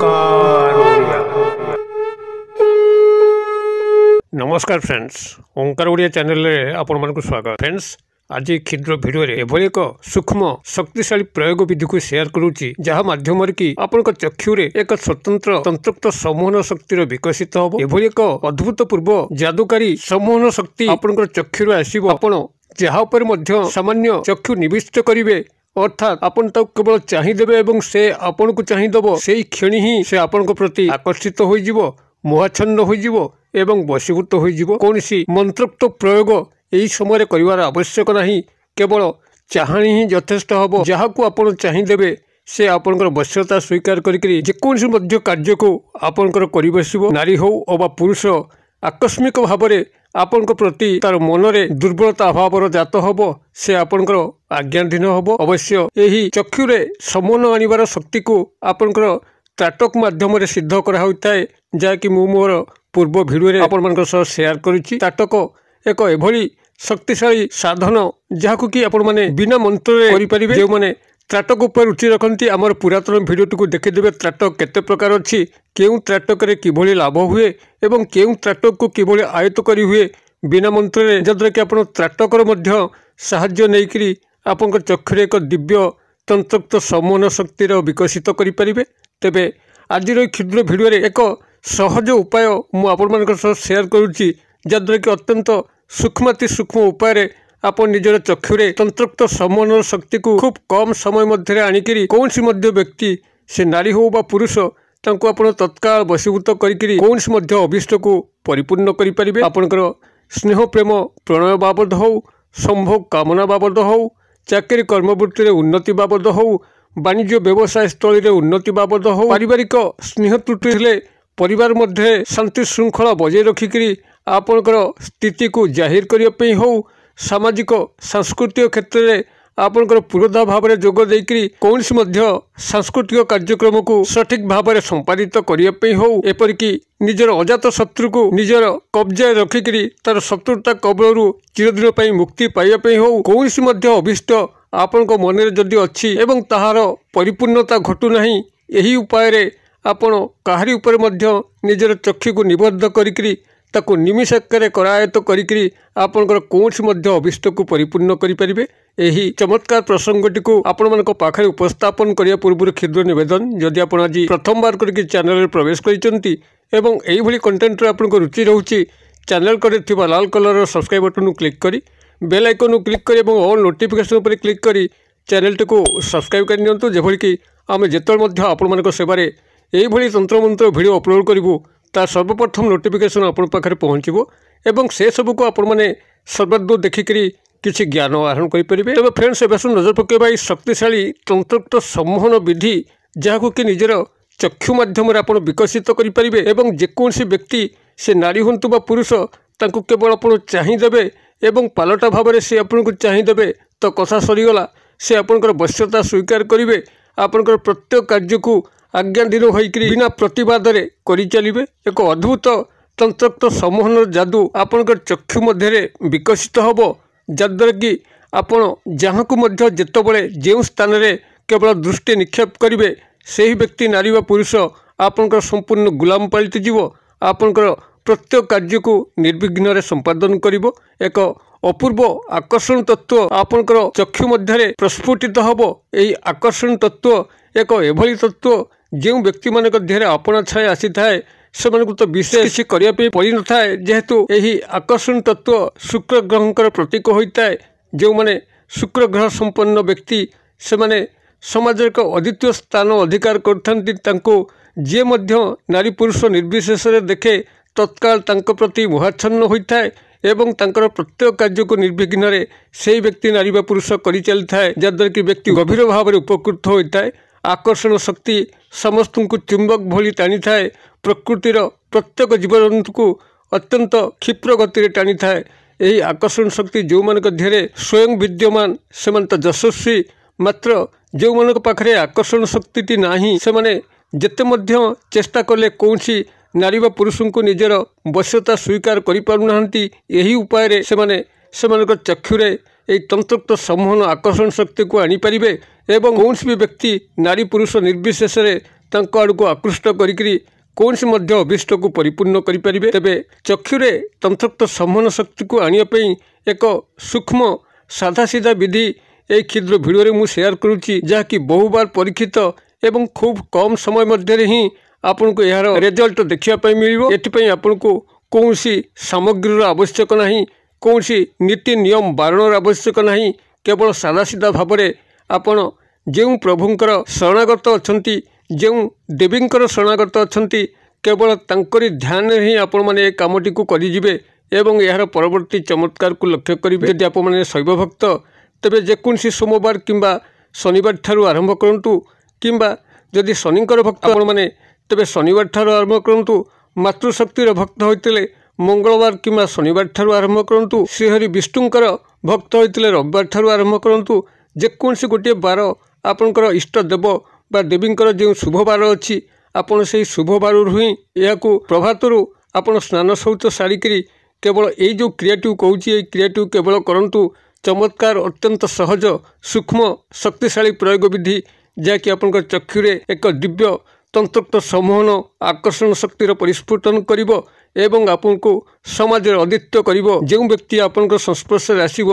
ଓଙ୍କାର ଓଡ଼ିଆ। ନମସ୍କାର ଫ୍ରେଣ୍ଡସ୍, ଓଙ୍କାର ଓଡ଼ିଆ ଚ୍ୟାନେଲରେ ଆପଣମାନଙ୍କୁ ସ୍ୱାଗତ। ଫ୍ରେଣ୍ଡସ୍, ଆଜି କ୍ଷୁଦ୍ର ଭିଡ଼ିଓରେ ଏଭଳି ଏକ ସୂକ୍ଷ୍ମ ଶକ୍ତିଶାଳୀ ପ୍ରୟୋଗ ବିଧିକୁ ସେୟାର କରୁଛି, ଯାହା ମାଧ୍ୟମରେ କି ଆପଣଙ୍କ ଚକ୍ଷୁରେ ଏକ ସ୍ୱତନ୍ତ୍ର ତନ୍ତ୍ରୋକ୍ତ ସମ୍ମୋହନ ଶକ୍ତିର ବିକଶିତ ହେବ। ଏଭଳି ଏକ ଅଦ୍ଭୁତପୂର୍ବ ଯାଦୁକାରୀ ସମ୍ମୋହନ ଶକ୍ତି ଆପଣଙ୍କର ଚକ୍ଷୁରୁ ଆସିବ। ଆପଣ ଯାହା ଉପରେ ମଧ୍ୟ ସାମାନ୍ୟ ଚକ୍ଷୁ ନିବିଷ୍ଟ କରିବେ, ଅର୍ଥାତ୍ ଆପଣ ତାକୁ କେବଳ ଚାହିଁଦେବେ ଏବଂ ସେ ଆପଣଙ୍କୁ ଚାହିଁଦେବ, ସେଇ କ୍ଷଣି ହିଁ ସେ ଆପଣଙ୍କ ପ୍ରତି ଆକର୍ଷିତ ହୋଇଯିବ, ମୋହାଚ୍ଛନ୍ନ ହୋଇଯିବ ଏବଂ ବଶୀଭୂତ ହୋଇଯିବ। କୌଣସି ମନ୍ତ୍ରୋକ୍ତ ପ୍ରୟୋଗ ଏହି ସମୟରେ କରିବାର ଆବଶ୍ୟକ ନାହିଁ, କେବଳ ଚାହାଣି ହିଁ ଯଥେଷ୍ଟ ହେବ। ଯାହାକୁ ଆପଣ ଚାହିଁଦେବେ ସେ ଆପଣଙ୍କର ବଶ୍ୟତା ସ୍ୱୀକାର କରିକରି ଯେକୌଣସି ମଧ୍ୟ କାର୍ଯ୍ୟକୁ ଆପଣଙ୍କର କରିବସିବ। ନାରୀ ହେଉ ଅବା ପୁରୁଷ, ଆକସ୍ମିକ ଭାବରେ ଆପଣଙ୍କ ପ୍ରତି ତାର ମନରେ ଦୁର୍ବଳତା ଅଭାବର ଜାତ ହେବ, ସେ ଆପଣଙ୍କର ଆଜ୍ଞାଧୀନ ହେବ। ଅବଶ୍ୟ ଏହି ଚକ୍ଷୁରେ ସମନ ଆଣିବାର ଶକ୍ତିକୁ ଆପଣଙ୍କର ତ୍ରାଟକ ମାଧ୍ୟମରେ ସିଦ୍ଧ କରାହୋଇଥାଏ, ଯାହାକି ମୁଁ ମୋର ପୂର୍ବ ଭିଡ଼ିଓରେ ଆପଣମାନଙ୍କ ସହ ସେୟାର କରିଛି। ତ୍ରାଟକ ଏକ ଏଭଳି ଶକ୍ତିଶାଳୀ ସାଧନ ଯାହାକୁ କି ଆପଣମାନେ ବିନା ମନ୍ତ୍ରରେ କରିପାରିବେ। ଯେଉଁମାନେ ତ୍ରାଟକ ଉପରେ ରୁଚି ରଖନ୍ତି, ଆମର ପୁରାତନ ଭିଡ଼ିଓଟିକୁ ଦେଖିଦେବେ, ତ୍ରାଟକ କେତେ ପ୍ରକାର ଅଛି, କେଉଁ ତ୍ରାଟକରେ କିଭଳି ଲାଭ ହୁଏ ଏବଂ କେଉଁ ତ୍ରାଟକକୁ କିଭଳି ଆୟତ୍ତ କରି ହୁଏ ବିନା ମନ୍ତ୍ରରେ, ଯାହାଦ୍ୱାରା କି ଆପଣ ତ୍ରାଟକର ମଧ୍ୟ ସାହାଯ୍ୟ ନେଇକରି ଆପଣଙ୍କ ଚକ୍ଷୁରେ ଏକ ଦିବ୍ୟ ତନ୍ତ୍ରୋକ୍ତ ସମ୍ମୋହନ ଶକ୍ତିର ବିକଶିତ କରିପାରିବେ। ତେବେ ଆଜିର ଏହି କ୍ଷୁଦ୍ର ଭିଡ଼ିଓରେ ଏକ ସହଜ ଉପାୟ ମୁଁ ଆପଣମାନଙ୍କ ସହ ସେୟାର କରୁଛି, ଯାହାଦ୍ୱାରା କି ଅତ୍ୟନ୍ତ ସୂକ୍ଷ୍ମାତି ସୂକ୍ଷ୍ମ ଉପାୟରେ ଆପଣ ନିଜର ଚକ୍ଷୁରେ ତନ୍ତ୍ରୋକ୍ତ ସମ୍ମୋହନର ଶକ୍ତିକୁ ଖୁବ୍ କମ୍ ସମୟ ମଧ୍ୟରେ ଆଣିକରି କୌଣସି ମଧ୍ୟ ବ୍ୟକ୍ତି, ସେ ନାରୀ ହେଉ ବା ପୁରୁଷ, ତାଙ୍କୁ ଆପଣ ତତ୍କାଳ ବଶୀଭୂତ କରିକରି କୌଣସି ମଧ୍ୟ ଅଭୀଷ୍ଟକୁ ପରିପୂର୍ଣ୍ଣ କରିପାରିବେ। ଆପଣଙ୍କର ସ୍ନେହ ପ୍ରେମ ପ୍ରଣୟ ବାବଦ ହେଉ, ସମ୍ଭୋଗ କାମନା ବାବଦ ହେଉ, ଚାକିରି କର୍ମବୃତ୍ତିରେ ଉନ୍ନତି ବାବଦ ହେଉ, ବାଣିଜ୍ୟ ବ୍ୟବସାୟ ସ୍ଥଳୀରେ ଉନ୍ନତି ବାବଦ ହେଉ, ପାରିବାରିକ ସ୍ନେହ ତ୍ରୁଟି ହେଲେ ପରିବାର ମଧ୍ୟରେ ଶାନ୍ତି ଶୃଙ୍ଖଳା ବଜାୟ ରଖିକରି ଆପଣଙ୍କର ସ୍ଥିତିକୁ ଜାହିର କରିବା ପାଇଁ ହେଉ, ସାମାଜିକ ସାଂସ୍କୃତିକ କ୍ଷେତ୍ରରେ ଆପଣଙ୍କର ପୁରୋଧା ଭାବରେ ଯୋଗ ଦେଇକରି କୌଣସି ମଧ୍ୟ ସାଂସ୍କୃତିକ କାର୍ଯ୍ୟକ୍ରମକୁ ସଠିକ୍ ଭାବରେ ସମ୍ପାଦିତ କରିବା ପାଇଁ ହେଉ, ଏପରିକି ନିଜର ଅଜାତ ଶତ୍ରୁକୁ ନିଜର କବ୍ଜାରେ ରଖିକରି ତାର ଶତ୍ରୁତା କବଳରୁ ଚିରଦିନ ପାଇଁ ମୁକ୍ତି ପାଇବା ପାଇଁ ହେଉ, କୌଣସି ମଧ୍ୟ ଅଭୀଷ୍ଟ ଆପଣଙ୍କ ମନରେ ଯଦି ଅଛି ଏବଂ ତାହାର ପରିପୂର୍ଣ୍ଣତା ଘଟୁନାହିଁ, ଏହି ଉପାୟରେ ଆପଣ କାହାରି ଉପରେ ମଧ୍ୟ ନିଜର ଚକ୍ଷୁକୁ ନିବଦ୍ଧ କରିକରି ତାକୁ ନିମିଷକରେ କରାୟତ୍ତ କରିକରି ଆପଣଙ୍କର କୌଣସି ମଧ୍ୟ ଅଭୀଷ୍ଟକୁ ପରିପୂର୍ଣ୍ଣ କରିପାରିବେ। ଏହି ଚମତ୍କାର ପ୍ରସଙ୍ଗଟିକୁ ଆପଣମାନଙ୍କ ପାଖରେ ଉପସ୍ଥାପନ କରିବା ପୂର୍ବରୁ କ୍ଷୁଦ୍ର ନିବେଦନ, ଯଦି ଆପଣ ଆଜି ପ୍ରଥମବାର କରିକି ଚ୍ୟାନେଲରେ ପ୍ରବେଶ କରିଛନ୍ତି ଏବଂ ଏଇଭଳି କଣ୍ଟେଣ୍ଟରେ ଆପଣଙ୍କ ରୁଚି ରହୁଛି, ଚ୍ୟାନେଲ କଡ଼ରେ ଥିବା ଲାଲ କଲର୍ର ସବସ୍କ୍ରାଇବ୍ ବଟନ୍କୁ କ୍ଲିକ୍ କରି ବେଲ୍ ଆଇକନ୍କୁ କ୍ଲିକ୍ କରି ଏବଂ ଅଲ୍ ନୋଟିଫିକେସନ୍ ଉପରେ କ୍ଲିକ୍ କରି ଚ୍ୟାନେଲଟିକୁ ସବସ୍କ୍ରାଇବ୍ କରିନିଅନ୍ତୁ, ଯେଭଳିକି ଆମେ ଯେତେବେଳେ ମଧ୍ୟ ଆପଣମାନଙ୍କ ସେବାରେ ଏଇଭଳି ତନ୍ତ୍ରମନ୍ତ୍ର ଭିଡ଼ିଓ ଅପଲୋଡ଼ କରିବୁ ତା ସର୍ବପ୍ରଥମ ନୋଟିଫିକେସନ୍ ଆପଣଙ୍କ ପାଖରେ ପହଞ୍ଚିବ ଏବଂ ସେସବୁକୁ ଆପଣମାନେ ସର୍ବଦୂର ଦେଖିକରି କିଛି ଜ୍ଞାନ ଆହରଣ କରିପାରିବେ। ତେବେ ଫ୍ରେଣ୍ଡସ୍, ଏବେ ସବୁ ନଜର ପକାଇବା ଏହି ଶକ୍ତିଶାଳୀ ତନ୍ତ୍ରୋକ୍ତ ସମ୍ମୋହନ ବିଧି, ଯାହାକୁ କି ନିଜର ଚକ୍ଷୁ ମାଧ୍ୟମରେ ଆପଣ ବିକଶିତ କରିପାରିବେ ଏବଂ ଯେକୌଣସି ବ୍ୟକ୍ତି, ସେ ନାରୀ ହୁଅନ୍ତୁ ବା ପୁରୁଷ, ତାଙ୍କୁ କେବଳ ଆପଣ ଚାହିଁଦେବେ ଏବଂ ପାଲଟା ଭାବରେ ସେ ଆପଣଙ୍କୁ ଚାହିଁଦେବେ ତ କଥା ସରିଗଲା, ସେ ଆପଣଙ୍କର ବଶ୍ୟତା ସ୍ୱୀକାର କରିବେ, ଆପଣଙ୍କର ପ୍ରତ୍ୟେକ କାର୍ଯ୍ୟକୁ ଆଜ୍ଞାଧୀନ ହୋଇକରି ବିନା ପ୍ରତିବାଦରେ କରିଚାଲିବେ। ଏକ ଅଦ୍ଭୁତ ତନ୍ତ୍ରୋକ୍ତ ସମ୍ମୋହନର ଯାଦୁ ଆପଣଙ୍କର ଚକ୍ଷୁ ମଧ୍ୟରେ ବିକଶିତ ହେବ, ଯାହାଦ୍ୱାରା କି ଆପଣ ଯାହାକୁ ମଧ୍ୟ ଯେତେବେଳେ ଯେଉଁ ସ୍ଥାନରେ କେବଳ ଦୃଷ୍ଟି ନିକ୍ଷେପ କରିବେ, ସେହି ବ୍ୟକ୍ତି ନାରୀ ବା ପୁରୁଷ ଆପଣଙ୍କର ସମ୍ପୂର୍ଣ୍ଣ ଗୁଲାମ ପାଲଟିଯିବ, ଆପଣଙ୍କର ପ୍ରତ୍ୟେକ କାର୍ଯ୍ୟକୁ ନିର୍ବିଘ୍ନରେ ସମ୍ପାଦନ କରିବ। ଏକ ଅପୂର୍ବ ଆକର୍ଷଣ ତତ୍ତ୍ୱ ଆପଣଙ୍କର ଚକ୍ଷୁ ମଧ୍ୟରେ ପ୍ରସ୍ଫୁଟିତ ହେବ। ଏହି ଆକର୍ଷଣ ତତ୍ତ୍ୱ ଏକ ଏଭଳି ତତ୍ତ୍ୱ, ଯେଉଁ ବ୍ୟକ୍ତିମାନଙ୍କ ଦେହରେ ଆପଣା ଛାଏ ଆସିଥାଏ ସେମାନଙ୍କୁ ତ ବିଶେଷ କିଛି କରିବା ପାଇଁ ପଡ଼ିନଥାଏ, ଯେହେତୁ ଏହି ଆକର୍ଷଣ ତତ୍ତ୍ୱ ଶୁକ୍ର ଗ୍ରହଙ୍କର ପ୍ରତୀକ ହୋଇଥାଏ। ଯେଉଁମାନେ ଶୁକ୍ର ଗ୍ରହ ସମ୍ପନ୍ନ ବ୍ୟକ୍ତି ସେମାନେ ସମାଜରେ ଏକ ଅଦ୍ୱିତୀୟ ସ୍ଥାନ ଅଧିକାର କରିଥାନ୍ତି। ତାଙ୍କୁ ଯିଏ ମଧ୍ୟ ନାରୀ ପୁରୁଷ ନିର୍ବିଶେଷରେ ଦେଖେ ତତ୍କାଳ ତାଙ୍କ ପ୍ରତି ମୋହାଚ୍ଛନ୍ନ ହୋଇଥାଏ ଏବଂ ତାଙ୍କର ପ୍ରତ୍ୟେକ କାର୍ଯ୍ୟକୁ ନିର୍ବିଘ୍ନରେ ସେହି ବ୍ୟକ୍ତି ନାରୀ ବା ପୁରୁଷ କରିଚାଲିଥାଏ, ଯାହାଦ୍ୱାରା କି ବ୍ୟକ୍ତି ଗଭୀର ଭାବରେ ଉପକୃତ ହୋଇଥାଏ। ଆକର୍ଷଣ ଶକ୍ତି ସମସ୍ତଙ୍କୁ ଚୁମ୍ବକ ଭଳି ଟାଣିଥାଏ, ପ୍ରକୃତିର ପ୍ରତ୍ୟେକ ଜୀବଜନ୍ତୁକୁ ଅତ୍ୟନ୍ତ କ୍ଷିପ୍ର ଗତିରେ ଟାଣିଥାଏ। ଏହି ଆକର୍ଷଣ ଶକ୍ତି ଯେଉଁମାନଙ୍କ ଦେହରେ ସ୍ୱୟଂ ବିଦ୍ୟମାନ ସେମାନେ ତ ଯଶସ୍ୱୀ, ମାତ୍ର ଯେଉଁମାନଙ୍କ ପାଖରେ ଆକର୍ଷଣ ଶକ୍ତିଟି ନାହିଁ ସେମାନେ ଯେତେ ମଧ୍ୟ ଚେଷ୍ଟା କଲେ କୌଣସି ନାରୀ ବା ପୁରୁଷଙ୍କୁ ନିଜର ବଶ୍ୟତା ସ୍ୱୀକାର କରିପାରୁନାହାନ୍ତି। ଏହି ଉପାୟରେ ସେମାନେ ସେମାନଙ୍କ ଚକ୍ଷୁରେ ଏହି ତନ୍ତ୍ରୋକ୍ତ ସମ୍ମୋହନ ଆକର୍ଷଣ ଶକ୍ତିକୁ ଆଣିପାରିବେ ଏବଂ କୌଣସି ବି ବ୍ୟକ୍ତି ନାରୀ ପୁରୁଷ ନିର୍ବିଶେଷରେ ତାଙ୍କ ଆଡ଼କୁ ଆକୃଷ୍ଟ କରିକିରି କୌଣସି ମଧ୍ୟ ଅଭୀଷ୍ଟକୁ ପରିପୂର୍ଣ୍ଣ କରିପାରିବେ। ତେବେ ଚକ୍ଷୁରେ ତନ୍ତ୍ରୋକ୍ତ ସମ୍ମୋହନ ଶକ୍ତିକୁ ଆଣିବା ପାଇଁ ଏକ ସୂକ୍ଷ୍ମ ସାଧାସିଧା ବିଧି ଏହି କ୍ଷୁଦ୍ର ଭିଡ଼ିଓରେ ମୁଁ ସେୟାର କରୁଛି, ଯାହାକି ବହୁବାର ପରୀକ୍ଷିତ ଏବଂ ଖୁବ୍ କମ୍ ସମୟ ମଧ୍ୟରେ ହିଁ ଆପଣଙ୍କୁ ଏହାର ରେଜଲ୍ଟ ଦେଖିବା ପାଇଁ ମିଳିବ। ଏଥିପାଇଁ ଆପଣଙ୍କୁ କୌଣସି ସାମଗ୍ରୀର ଆବଶ୍ୟକ ନାହିଁ, କୌଣସି ନୀତି ନିୟମ ବାରଣର ଆବଶ୍ୟକ ନାହିଁ। କେବଳ ସାଦାସିଧା ଭାବରେ ଆପଣ ଯେଉଁ ପ୍ରଭୁଙ୍କର ଶରଣାଗତ ଅଛନ୍ତି, ଯେଉଁ ଦେବୀଙ୍କର ଶରଣାଗତ ଅଛନ୍ତି, କେବଳ ତାଙ୍କରି ଧ୍ୟାନରେ ହିଁ ଆପଣମାନେ ଏ କାମଟିକୁ କରିଯିବେ ଏବଂ ଏହାର ପରବର୍ତ୍ତୀ ଚମତ୍କାରକୁ ଲକ୍ଷ୍ୟ କରିବେ। ଯଦି ଆପଣମାନେ ଶୈବ ଭକ୍ତ, ତେବେ ଯେକୌଣସି ସୋମବାର କିମ୍ବା ଶନିବାର ଠାରୁ ଆରମ୍ଭ କରନ୍ତୁ, କିମ୍ବା ଯଦି ଶନିଙ୍କର ଭକ୍ତ ଆପଣମାନେ, ତେବେ ଶନିବାର ଠାରୁ ଆରମ୍ଭ କରନ୍ତୁ। ମାତୃଶକ୍ତିର ଭକ୍ତ ହୋଇଥିଲେ ମଙ୍ଗଳବାର କିମ୍ବା ଶନିବାର ଠାରୁ ଆରମ୍ଭ କରନ୍ତୁ। ଶ୍ରୀହରି ବିଷ୍ଣୁଙ୍କର ଭକ୍ତ ହୋଇଥିଲେ ରବିବାର ଠାରୁ ଆରମ୍ଭ କରନ୍ତୁ। ଯେକୌଣସି ଗୋଟିଏ ବାର, ଆପଣଙ୍କର ଇଷ୍ଟ ଦେବ ବା ଦେବୀଙ୍କର ଯେଉଁ ଶୁଭ ବାର ଅଛି, ଆପଣ ସେହି ଶୁଭ ବାରରୁ ହିଁ ଏହାକୁ ପ୍ରଭାତରୁ ଆପଣ ସ୍ନାନ ଶୌଚ ସାରିକିରି କେବଳ ଏଇ ଯେଉଁ କ୍ରିୟାଟିକୁ କହୁଛି, ଏଇ କ୍ରିୟାଟିକୁ କେବଳ କରନ୍ତୁ। ଚମତ୍କାର, ଅତ୍ୟନ୍ତ ସହଜ, ସୂକ୍ଷ୍ମ, ଶକ୍ତିଶାଳୀ ପ୍ରୟୋଗ ବିଧି, ଯାହାକି ଆପଣଙ୍କ ଚକ୍ଷୁରେ ଏକ ଦିବ୍ୟ ତନ୍ତ୍ରୋକ୍ତ ସମ୍ମୋହନ ଆକର୍ଷଣ ଶକ୍ତିର ପରିସ୍ଫୁଟନ କରିବ ଏବଂ ଆପଣଙ୍କୁ ସମାଜରେ ଅଦ୍ୱିତୀୟ କରିବ। ଯେଉଁ ବ୍ୟକ୍ତି ଆପଣଙ୍କ ସଂସ୍ପର୍ଶରେ ଆସିବ,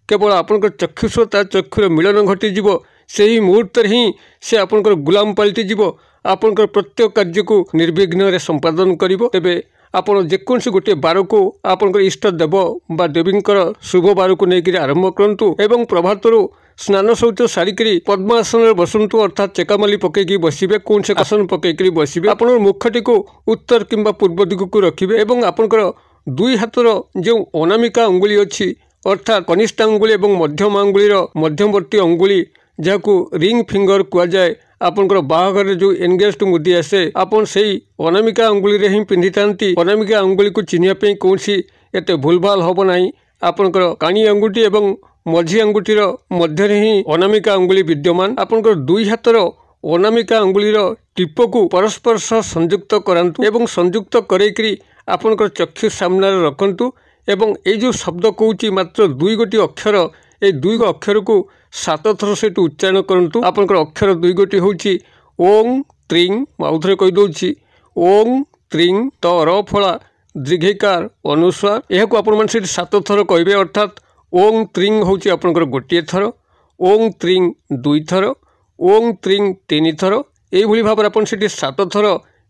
କେବଳ ଆପଣଙ୍କ ଚକ୍ଷୁ ସହ ତା ଚକ୍ଷୁର ମିଳନ ଘଟିଯିବ, ସେହି ମୁହୂର୍ତ୍ତରେ ହିଁ ସେ ଆପଣଙ୍କର ଗୁଲାମ ପାଲଟିଯିବ, ଆପଣଙ୍କର ପ୍ରତ୍ୟେକ କାର୍ଯ୍ୟକୁ ନିର୍ବିଘ୍ନରେ ସମ୍ପାଦନ କରିବ। ତେବେ ଆପଣ ଯେକୌଣସି ଗୋଟିଏ ବାରକୁ, ଆପଣଙ୍କର ଇଷ୍ଟ ଦେବ ବା ଦେବୀଙ୍କର ଶୁଭ ବାରକୁ ନେଇକରି ଆରମ୍ଭ କରନ୍ତୁ ଏବଂ ପ୍ରଭାତରୁ ସ୍ନାନ ଶୌଚ ସାରିକିରି ପଦ୍ମାସନରେ ବସନ୍ତୁ, ଅର୍ଥାତ୍ ଚେକାମାଲି ପକେଇକି ବସିବେ, କୌଣସି ଆସନ ପକେଇକିରି ବସିବେ। ଆପଣଙ୍କର ମୁଖଟିକୁ ଉତ୍ତର କିମ୍ବା ପୂର୍ବ ଦିଗକୁ ରଖିବେ ଏବଂ ଆପଣଙ୍କର ଦୁଇ ହାତର ଯେଉଁ ଅନାମିକା ଅଙ୍ଗୁଳି ଅଛି, ଅର୍ଥାତ୍ କନିଷ୍ଠ ଅଙ୍ଗୁଳି ଏବଂ ମଧ୍ୟମ ଆଙ୍ଗୁଳିର ମଧ୍ୟବର୍ତ୍ତୀ ଅଙ୍ଗୁଳି, ଯାହାକୁ ରିଙ୍ଗ ଫିଙ୍ଗର କୁହାଯାଏ, ଆପଣଙ୍କର ବାହାଘରରେ ଯେଉଁ ଏନଗେଜ୍ ମୁଦି ଆସେ, ଆପଣ ସେଇ ଅନାମିକା ଅଙ୍ଗୁଳିରେ ହିଁ ପିନ୍ଧିଥାନ୍ତି। ଅନାମିକା ଅଙ୍ଗୁଳିକୁ ଚିହ୍ନିବା ପାଇଁ କୌଣସି ଏତେ ଭୁଲଭାଲ ହେବ ନାହିଁ। ଆପଣଙ୍କର କାଣି ଆଙ୍ଗୁଠି ଏବଂ ମଝି ଆଙ୍ଗୁଠିର ମଧ୍ୟରେ ହିଁ ଅନାମିକା ଅଙ୍ଗୁଳି ବିଦ୍ୟମାନ। ଆପଣଙ୍କର ଦୁଇ ହାତର ଅନାମିକା ଅଙ୍ଗୁଳିର ଟିପକୁ ପରସ୍ପର ସହ ସଂଯୁକ୍ତ କରାନ୍ତୁ ଏବଂ ସଂଯୁକ୍ତ କରେଇକିରି ଆପଣଙ୍କର ଚକ୍ଷୁ ସାମ୍ନାରେ ରଖନ୍ତୁ ଏବଂ ଏଇ ଯେଉଁ ଶବ୍ଦ କହୁଛି, ମାତ୍ର ଦୁଇ ଗୋଟି ଅକ୍ଷର, ଏଇ ଦୁଇ ଅକ୍ଷରକୁ 7 ଥର ସେଇଠୁ ଉଚ୍ଚାରଣ କରନ୍ତୁ। ଆପଣଙ୍କର ଅକ୍ଷର ଦୁଇ ଗୋଟି ହେଉଛି ଓଂ ତ୍ରିଂ। ମୁଁ ଆଉ ଥରେ କହିଦେଉଛି, ଓଂ ତ୍ରିଂ ତ ର ଫଳା ଦୀର୍ଘିକାର ଅନୁସ୍ୱାର। ଏହାକୁ ଆପଣମାନେ ସେଇଠି 7 ଥର କହିବେ। ଅର୍ଥାତ୍ ଓଂ ତ୍ରିଂ ହେଉଛି ଆପଣଙ୍କର ଗୋଟିଏ ଥର, ଓଂ ତ୍ରିଂ ଦୁଇ ଥର, ଓଂ ତ୍ରିଂ ତିନି ଥର। ଏଇଭଳି ଭାବରେ ଆପଣ ସେଠି 7 ଥର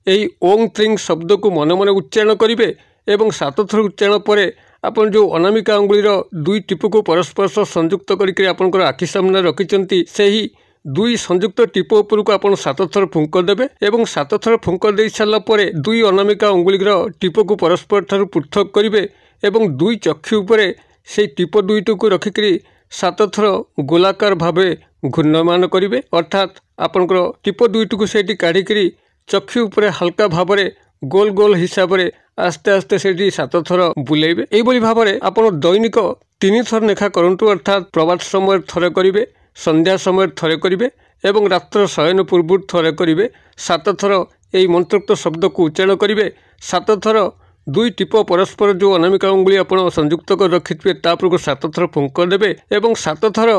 ଏହି ଓଂ ତ୍ରିଂ ଶବ୍ଦକୁ ମନେ ମନେ ଉଚ୍ଚାରଣ କରିବେ ଏବଂ 7 ଥର ଉଚ୍ଚାରଣ ପରେ ଆପଣ ଯେଉଁ ଅନାମିକା ଅଙ୍ଗୁଳିର ଦୁଇ ଟିପକୁ ପରସ୍ପର ସହ ସଂଯୁକ୍ତ କରିକି ଆପଣଙ୍କର ଆଖି ସାମ୍ନାରେ ରଖିଛନ୍ତି, ସେହି ଦୁଇ ସଂଯୁକ୍ତ ଟିପ ଉପରକୁ ଆପଣ 7 ଥର ଫୁଙ୍କ ଦେବେ ଏବଂ 7 ଥର ଫୁଙ୍କ ଦେଇ ସାରିଲା ପରେ ଦୁଇ ଅନାମିକା ଅଙ୍ଗୁଳିର ଟିପକୁ ପରସ୍ପର ଠାରୁ ପୃଥକ କରିବେ ଏବଂ ଦୁଇ ଚକ୍ଷୁ ଉପରେ ସେଇ ଟିପ ଦୁଇଟିକୁ ରଖିକରି 7 ଥର ଗୋଲାକାର ଭାବେ ଘୂର୍ଣ୍ଣମାନ କରିବେ। ଅର୍ଥାତ୍ ଆପଣଙ୍କର ଟିପ ଦୁଇଟିକୁ ସେଇଠି କାଢ଼ିକିରି ଚକ୍ଷୁ ଉପରେ ହାଲକା ଭାବରେ ଗୋଲ ଗୋଲ ହିସାବରେ ଆସ୍ତେ ଆସ୍ତେ ସେଇଠି 7 ଥର ବୁଲେଇବେ। ଏଇଭଳି ଭାବରେ ଆପଣ ଦୈନିକ 3 ଥର ଲେଖା କରନ୍ତୁ। ଅର୍ଥାତ୍ ପ୍ରଭାତ ସମୟରେ ଥରେ କରିବେ, ସନ୍ଧ୍ୟା ସମୟରେ ଥରେ କରିବେ ଏବଂ ରାତ୍ର ଶୟନ ପୂର୍ବରୁ ଥରେ କରିବେ। 7 ଥର ଏହି ମନ୍ତ୍ରୋକ୍ତ ଶବ୍ଦକୁ ଉଚ୍ଚାରଣ କରିବେ। 7 ଥର ଦୁଇ ଟିପ ପରସ୍ପର ଯେଉଁ ଅନାମିକା ଅଙ୍ଗୁଳି ଆପଣ ସଂଯୁକ୍ତ କରି ରଖିଥିବେ, ତା ଉପରକୁ 7 ଥର ଫୁଙ୍କ ଦେବେ ଏବଂ 7 ଥର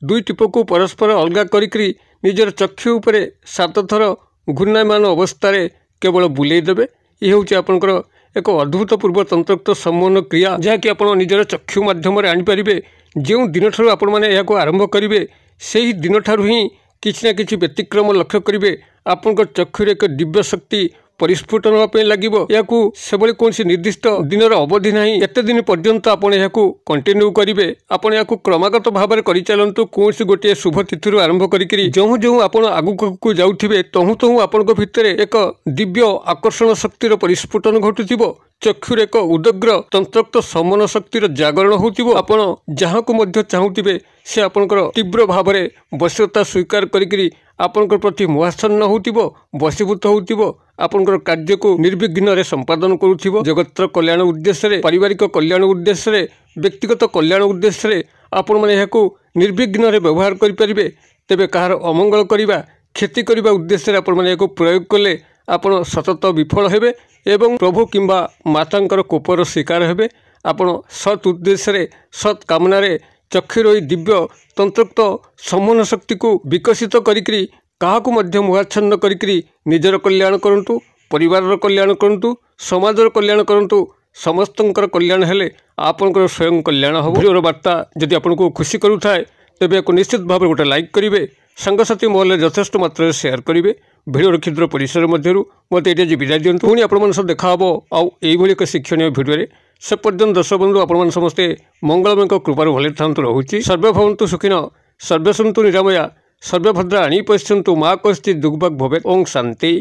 ଦୁଇ ଟିପକୁ ପରସ୍ପର ଅଲଗା କରିକିରି ନିଜର ଚକ୍ଷୁ ଉପରେ 7 ଥର ଘୂର୍ଣ୍ଣାୟମାନ ଅବସ୍ଥାରେ କେବଳ ବୁଲେଇ ଦେବେ। ଇଏ ହେଉଛି ଆପଣଙ୍କର ଏକ ଅଦ୍ଭୁତପୂର୍ବ ତନ୍ତ୍ରୋକ୍ତ ସମ୍ମୋହନ କ୍ରିୟା, ଯାହାକି ଆପଣ ନିଜର ଚକ୍ଷୁ ମାଧ୍ୟମରେ ଆଣିପାରିବେ। ଯେଉଁ ଦିନଠାରୁ ଆପଣମାନେ ଏହାକୁ ଆରମ୍ଭ କରିବେ, ସେହି ଦିନଠାରୁ ହିଁ କିଛି ନା କିଛି ବ୍ୟତିକ୍ରମ ଲକ୍ଷ୍ୟ କରିବେ। ଆପଣଙ୍କ ଚକ୍ଷୁରେ ଏକ ଦିବ୍ୟ ଶକ୍ତି ପରିସ୍ଫୁଟନ ହେବା ପାଇଁ ଲାଗିବ। ଏହାକୁ ସେଭଳି କୌଣସି ନିର୍ଦ୍ଦିଷ୍ଟ ଦିନର ଅବଧି ନାହିଁ, ଏତେ ଦିନ ପର୍ଯ୍ୟନ୍ତ ଆପଣ ଏହାକୁ କଣ୍ଟିନ୍ୟୁ କରିବେ। ଆପଣ ଏହାକୁ କ୍ରମାଗତ ଭାବରେ କରିଚାଲନ୍ତୁ। କୌଣସି ଗୋଟିଏ ଶୁଭ ତିଥିରୁ ଆରମ୍ଭ କରିକିରି ଯେଉଁ ଯେଉଁ ଆପଣ ଆଗକୁ ଆଗକୁ ଯାଉଥିବେ, ତହୁଁ ତହୁଁ ଆପଣଙ୍କ ଭିତରେ ଏକ ଦିବ୍ୟ ଆକର୍ଷଣ ଶକ୍ତିର ପରିସ୍ଫୁଟନ ଘଟୁଥିବ, ଚକ୍ଷୁରେ ଏକ ଉଦଗ୍ର ତନ୍ତ୍ରୋକ୍ତ ସମନ ଶକ୍ତିର ଜାଗରଣ ହେଉଥିବ। ଆପଣ ଯାହାକୁ ମଧ୍ୟ ଚାହୁଁଥିବେ, ସେ ଆପଣଙ୍କର ତୀବ୍ର ଭାବରେ ବଶ୍ୟତା ସ୍ୱୀକାର କରିକିରି ଆପଣଙ୍କ ପ୍ରତି ମୋହାଚ୍ଛନ୍ନ ହେଉଥିବ, ବଶୀଭୂତ ହେଉଥିବ, ଆପଣଙ୍କର କାର୍ଯ୍ୟକୁ ନିର୍ବିଘ୍ନରେ ସମ୍ପାଦନ କରୁଥିବ। ଜଗତର କଲ୍ୟାଣ ଉଦ୍ଦେଶ୍ୟରେ, ପାରିବାରିକ କଲ୍ୟାଣ ଉଦ୍ଦେଶ୍ୟରେ, ବ୍ୟକ୍ତିଗତ କଲ୍ୟାଣ ଉଦ୍ଦେଶ୍ୟରେ ଆପଣମାନେ ଏହାକୁ ନିର୍ବିଘ୍ନରେ ବ୍ୟବହାର କରିପାରିବେ। ତେବେ କାହାର ଅମଙ୍ଗଳ କରିବା, କ୍ଷତି କରିବା ଉଦ୍ଦେଶ୍ୟରେ ଆପଣମାନେ ଏହାକୁ ପ୍ରୟୋଗ କଲେ ଆପଣ ସତତ ବିଫଳ ହେବେ ଏବଂ ପ୍ରଭୁ କିମ୍ବା ମାତାଙ୍କର କୋପର ଶିକାର ହେବେ। ଆପଣ ସତ୍ ଉଦ୍ଦେଶ୍ୟରେ, ସତ୍ କାମନାରେ ଚକ୍ଷୁର ଏହି ଦିବ୍ୟ ତନ୍ତ୍ରୋକ୍ତ ସମ୍ମୋହନ ଶକ୍ତିକୁ ବିକଶିତ କରିକିରି କାହାକୁ ମଧ୍ୟ ମୋହାଚ୍ଛନ୍ନ କରିକିରି ନିଜର କଲ୍ୟାଣ କରନ୍ତୁ, ପରିବାରର କଲ୍ୟାଣ କରନ୍ତୁ, ସମାଜର କଲ୍ୟାଣ କରନ୍ତୁ। ସମସ୍ତଙ୍କର କଲ୍ୟାଣ ହେଲେ ଆପଣଙ୍କର ସ୍ୱୟଂ କଲ୍ୟାଣ ହେବ। ଭିଡ଼ିଓର ବାର୍ତ୍ତା ଯଦି ଆପଣଙ୍କୁ ଖୁସି କରୁଥାଏ, ତେବେ ଏହାକୁ ନିଶ୍ଚିତ ଭାବରେ ଗୋଟେ ଲାଇକ୍ କରିବେ, ସାଙ୍ଗସାଥି ମହଲରେ ଯଥେଷ୍ଟ ମାତ୍ରାରେ ସେୟାର କରିବେ। ଭିଡ଼ିଓର କ୍ଷୁଦ୍ର ପରିସର ମଧ୍ୟରୁ ମୋତେ ଏଇଠି ଆଜି ବିଦାୟ ଦିଅନ୍ତୁ। ପୁଣି ଆପଣମାନଙ୍କ ସହ ଦେଖା ହେବ ଆଉ ଏଇଭଳି ଏକ ଶିକ୍ଷଣୀୟ ଭିଡ଼ିଓରେ। ସେ ପର୍ଯ୍ୟନ୍ତ ଦର୍ଶକ ବନ୍ଧୁ, ଆପଣମାନେ ସମସ୍ତେ ମଙ୍ଗଳମୟଙ୍କ କୃପାରୁ ଭଲରେ ଥାନ୍ତୁ। ରହୁଛି। ସର୍ବେ ଭବନ୍ତୁ ସୁଖିନ, ସର୍ବେ ସନ୍ତୁ ନିରାମୟା, ସର୍ବେ ଭଦ୍ରାଣୀ ପଶ୍ୟନ୍ତୁ, ମା କଶ୍ଚିତ୍ ଦୁର୍ଭାଗ ଭବେତ୍। ଓଁ ଶାନ୍ତି,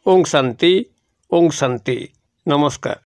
ଓଁ ଶାନ୍ତି, ଓଁ ଶାନ୍ତି। ନମସ୍କାର।